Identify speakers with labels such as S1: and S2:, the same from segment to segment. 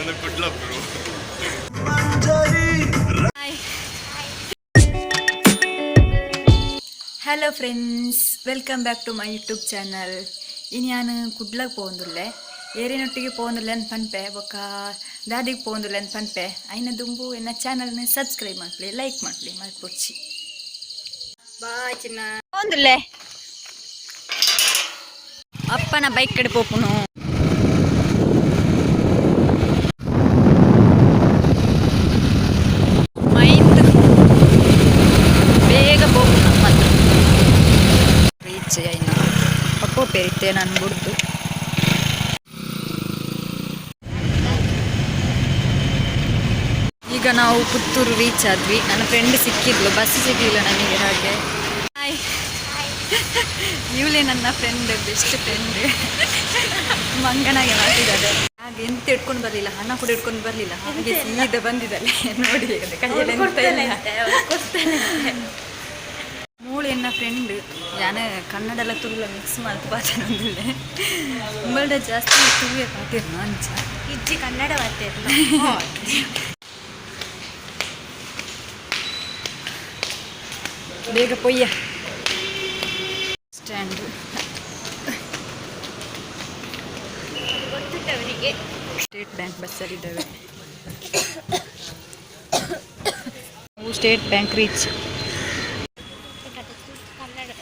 S1: Good luck bro.
S2: Hello friends, welcome back to my YouTube channel. ಇನಿ ಯಾನ್ ಕುಡ್ಲಗ್ ಪೋವೊಂದುಲ್ಲೆ, ಏರಿನೊಟ್ಟಿಗೆ ಪೋವೊಂದುಲ್ಲೆ ಅಂದ್ ಪನ್ಪೆ, ಬೊಕ್ಕ ದಾದಿಗ್ ಪೋವೊಂದುಲ್ಲೆ ಅಂದ್ ಪನ್ಪೆ. ಐನ ದುಂಬು ಎನ್ನ ಚಾನಲ್ನ ಸಬ್ಸ್ಕ್ರೈಬ್ ಮಲ್ಪುಲೆ, ಲೈಕ್ ಮಲ್ಪುಲೆ, ಮಲ್ಪೊಡ್ಚಿ. ಬಾಯ್ ಚಿನ್ನ. ಪೋವೊಂದುಲ್ಲೆ, ಅಪ್ಪನ ಬೈಕ್ ಕಡೆ ಪೋಪುನು. ಮೈಂದ್ ಬೇಗ ಪೋಪುನ ಮಾತ್ರ ರೀಚ್ ಐನ ಪಪ್ಪೋ ಪೇರಿತ್ತೆ ನಾನು ಬುಡ್ದು. ಈಗ ನಾವು ಪುತ್ತೂರು ರೀಚ್ ಆದ್ವಿ. ನನ್ನ ಫ್ರೆಂಡ್ ಸಿಕ್ಕಿದ್ಲು, ಬಸ್ ಸಿಗಲಿಲ್ಲ ನನಗೆ ಹಾಗೆ. ಹಾಯ್, ಇವಳೇ ನನ್ನ ಫ್ರೆಂಡ್, ಬೆಸ್ಟ್ ಫ್ರೆಂಡ್. ಮಂಗನಾಗೆ ಮಾಡ್ತಿದ್ದಾಳೆ. ಹಾಗೆ ಎಂತ ಇಟ್ಕೊಂಡು ಬರಲಿಲ್ಲ, ಹಣ ಕೂಡ ಇಟ್ಕೊಂಡು ಬರಲಿಲ್ಲ, ಹಾಗೆ ಸೀದಾ ಬಂದಿದ್ದಾಳೆ ನೋಡಿ. ಅದೇ ಕೈಯಲ್ಲಿ ಎಂತ ಇಲ್ಲ. ಮೂಳು ಎನ್ನ ಫ್ರೆಂಡ್. ಯಾನ ಕನ್ನಡ ಎಲ್ಲ ತುಳುಲ ಮಿಕ್ಸ್ ಮಲ್ತ್ ಪಾತೆರೊಂದುಲ್ಲೆ. ಉಂಬಲ್ಡ ಜಾಸ್ತಿ ತುಳುವೆ ಪಾತೆರ್ನ ಅಂಚ.
S3: ಇಜ್ಜಿ, ಕನ್ನಡ ಮಾತಾಡ್ಲ.
S2: ಬೇಗ ಪೊಯ್ಯ ಸ್ಟ್ಯಾಂಡ್.
S3: ಗೊತ್ತುಂಟವರಿಗೆ.
S2: ಸ್ಟೇಟ್ ಬ್ಯಾಂಕ್ ಬಸ್ಸಲ್ಲಿದ್ದೇವೆ ನಾವು. State bank reach.
S3: Kannada.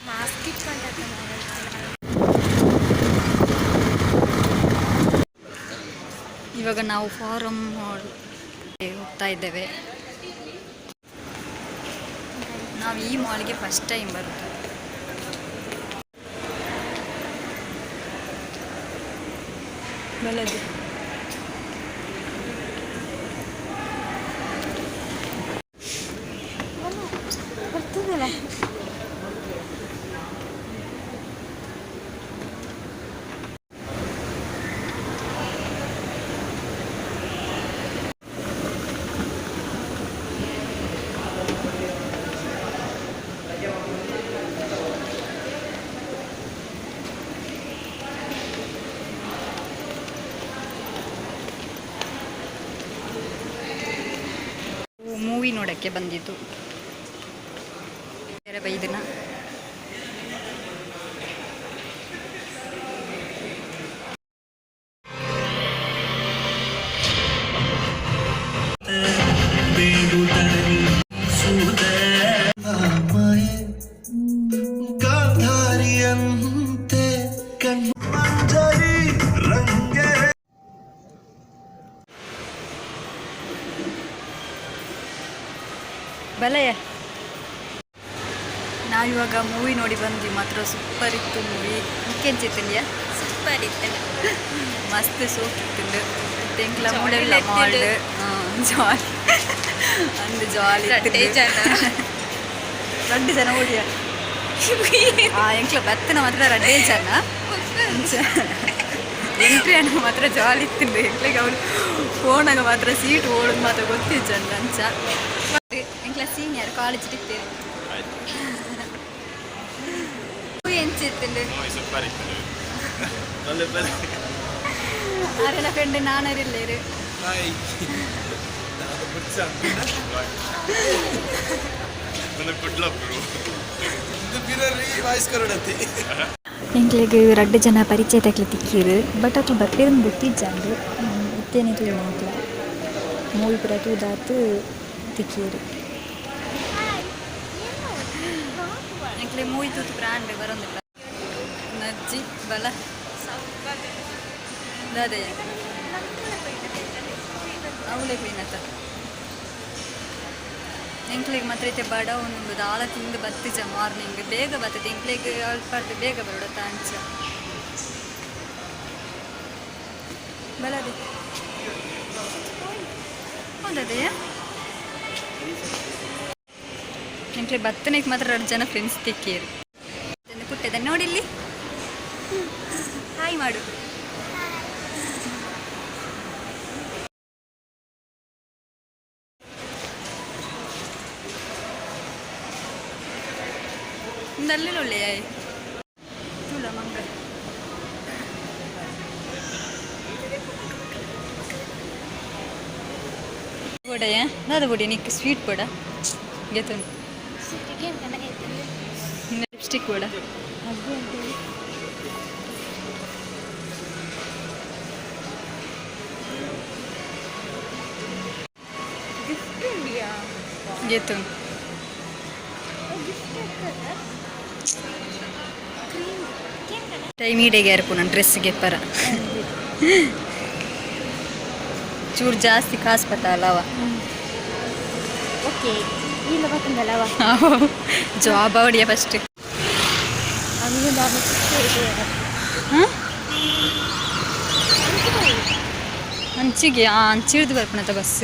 S3: Mask ಇಟ್ಕೊಂಡಾಗ.
S2: ಇವಾಗ ನಾವು ಫಾರಂ ಹಾಲ್ ಹೋಗ್ತಾ ಇದ್ದೇವೆ. ನಾವು ಈ ಮಾಲ್ಗೆ ಫಸ್ಟ್ ಟೈಮ್ ಬರುದು. ಬಲದು.
S3: ಬರ್ತದಲ್ಲ.
S2: ಮೂವಿ ನೋಡಕ್ಕೆ ಬಂದಿದ್ದು ಬೇರೆ ಬೈದಿನ.
S4: ಮಾಯೆ ಗಾಂಧಾರಿಯಂತೆ ಕಣ್ಮಂಜರಿ ರಂಗೆ.
S2: ಬಲಯ. ನಾವಿವಾಗ ಮೂವಿ ನೋಡಿ ಬಂದ್ವಿ. ಮಾತ್ರ ಸೂಪರ್ ಇತ್ತು ಮೂವಿ. ಮುಖ್ಯಂಚಿತ್ತಂದ್ಯಾ?
S3: ಸೂಪರ್ ಇತ್ತು.
S2: ಮಸ್ತ್ ಸೋಕ್ ಇತ್ತು. ಎಂಕ್ಲ
S3: Jolly
S2: ಮೂಡೆಲ್ಲ
S3: ಇತ್ತು.
S2: ಮಾಲ್ಡ್ ಜಾಲಿ ಅಂದು ಜಾಲಿ.
S3: ರಡ್ಡೇ ಜನ.
S2: ರಡ್ಡು ಜನ ಓಡಿಯ. ಆ ಎಂಕ್ಲ ಬತ್ತನ ಮಾತ್ರ ರಡ್ಡೇ ಜನ. ಎಂಟ್ರಿ ಅನ್ನ ಮಾತ್ರ ಜಾಲಿ ಇತ್ತು. ಎಂಕ್ಲಿಗೆ ಅವಳು ಫೋನಾಗ ಮಾತ್ರ ಸೀಟ್ ಓಡೋದು ಮಾತ್ರ ಗೊತ್ತಿಜ್ಜಂಡ ಅಂಚ. ಎಂಕ್ಲ ಸೀನಿಯರ್, ಕಾಲೇಜ್ ಇತ್ತೇವೆ. ಎಂಚಿತ್ತುಂಡು?
S1: ಮೂವಿ ಸೂಪರ್ ಇತ್ತು. ಬಲ್ಲೆ ಬಲ್ಲೆ.
S2: ಆರೆನ ಫ್ರೆಂಡ್ ನಾನರಿಲ್ಲೇರು.
S1: Hi. Good luck bro.
S4: Voice ಕರೋಡತಿ.
S2: ಎಂಕ್ಲೆಗ್ ರಡ್ಡು ಜನ ಪರಿಚಯ ತಕ್ಲೆ ತಿಕ್ಕೀರು, ಬಟ್ ಅಕ್ಲು ಬರ್ಪೇರಂದು ಗೊತ್ತಿಜ್ಜಂಡು. ಇತ್ತೇನೆ ತೂಯಿನ ಎಂಕ್ಲ ಮೂವಿ ಪೂರ ತೂದಾತ್ ತಿಕ್ಕೀರು. ಎಂಕ್ಲೆ ಮೂವಿ ತೂತು ಪ್ರಾಂಡ್ ಬರೊಂದಿಲ್ಲ. ನಜ್ಜಿ ಬಲ ದಾದಯ್ಯ ಅವಳೇ ಪೈನತ. ಎಂಕ್ಲೆಗ್ ಮಾತ್ರ ಇತ್ತೆ ಬಡ ಉಂಡು. ದಾಲ ತಿಂದು ಬತ್ತಿಜ. ಮಾರ್ನಿಂಗ್ ಬೇಗ ಬರ್ತದೆ. ಎಂಕ್ಲೆಗ್ ಅಲ್ಪರ್ದು ಬೇಗ ಬರೋಡತ್ತ ಅಂಚ. ಬಲದೆ ಹೌದದೆಯಾ. ಎಂಕ್ಲೆ ಬತ್ತನೆಗೆ ಮಾತ್ರ ಎರಡು ಜನ ಫ್ರೆಂಡ್ಸ್ ತಿಕ್ಕೇರು. ಪುಟ್ಟದ ನೋಡಿಲ್ಲಿ, ಹಾಯ್ ಮಾಡು. ನಲ್ಲೆ ಒಳ್ಳೆಯ ತುಳ ಮಂಗ. ಬೋಡಯ್ಯ ದಾದ ಬೋಡಿ ನಿಕ್ ಸ್ವೀಟ್ ಬೋಡ ಗೆತುಂಡು. ಲಿಪ್ಸ್ಟಿಕ್ ಬೋಡ.
S3: Gift India.
S2: ಗೆತುಂಡು.
S3: ಗಿಫ್ಟ್. ಕ್ರೀಮ್.
S2: ಟೈಮ್ ಈಡೆಗೆ ಇರ್ಪು ನನ್ನ ಡ್ರೆಸ್ಗೆ ಪರ ಚೂರು ಜಾಸ್ತಿ ಕಾಸು ಪತ್ತ ಅಲ್ಲವ.
S3: ಓಕೆ, ಇಲ್ಲ ಬರ್ತದಲ್ಲವ.
S2: Job ಅವಡಿಯ first.
S3: ಅವನಿಗೆ
S2: ಹಾಂ, ಅಂಚಿಗೆ ಆ ಅಂಚಿಡ್ದು ಬರ್ಪುನತ ಬಸ್.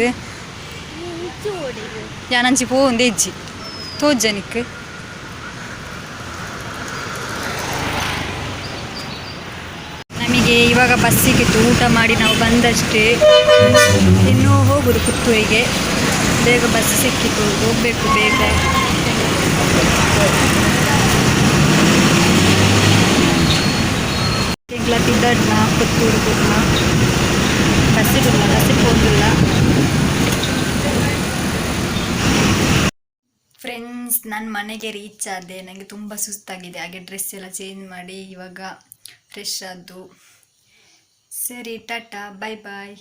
S2: ಯಾನ್ ಅಂಚಿ ಪೋವೊಂದೇ ಇಜ್ಜಿ ತೋಜ್ಜನಿಕ್. ನಮಗೆ ಇವಾಗ ಬಸ್ ಸಿಕ್ಕಿತ್ತು. ಊಟ ಮಾಡಿ ನಾವು ಬಂದಷ್ಟೇ. ಇನ್ನೂ ಹೋಗುದು ಪುತ್ತೂರಿಗೆ. ಬೇಗ ಬಸ್ ಸಿಕ್ಕಿತು, ಹೋಗಬೇಕು ಬೇಗ. ಎಂಕ್ಲ ಪಿದಡ್ನ ಪುತ್ತೂರು ಕುಡ್ನ ಬಸ್ಸಿಡುಲ್ಲ, ಬಸ್ಸಿಗೆ ಹೋಗಿಲ್ಲ. ಫ್ರೆಂಡ್ಸ್, ನಾನು ಮನೆಗೆ ರೀಚ್ ಆದೆ. ನನಗೆ ತುಂಬ ಸುಸ್ತಾಗಿದೆ. ಹಾಗೆ ಡ್ರೆಸ್ ಎಲ್ಲ ಚೇಂಜ್ ಮಾಡಿ ಇವಾಗ ಫ್ರೆಶ್ ಆದ್ದು. ಸರಿ, ಟಾಟಾ, ಬಾಯ್ ಬಾಯ್.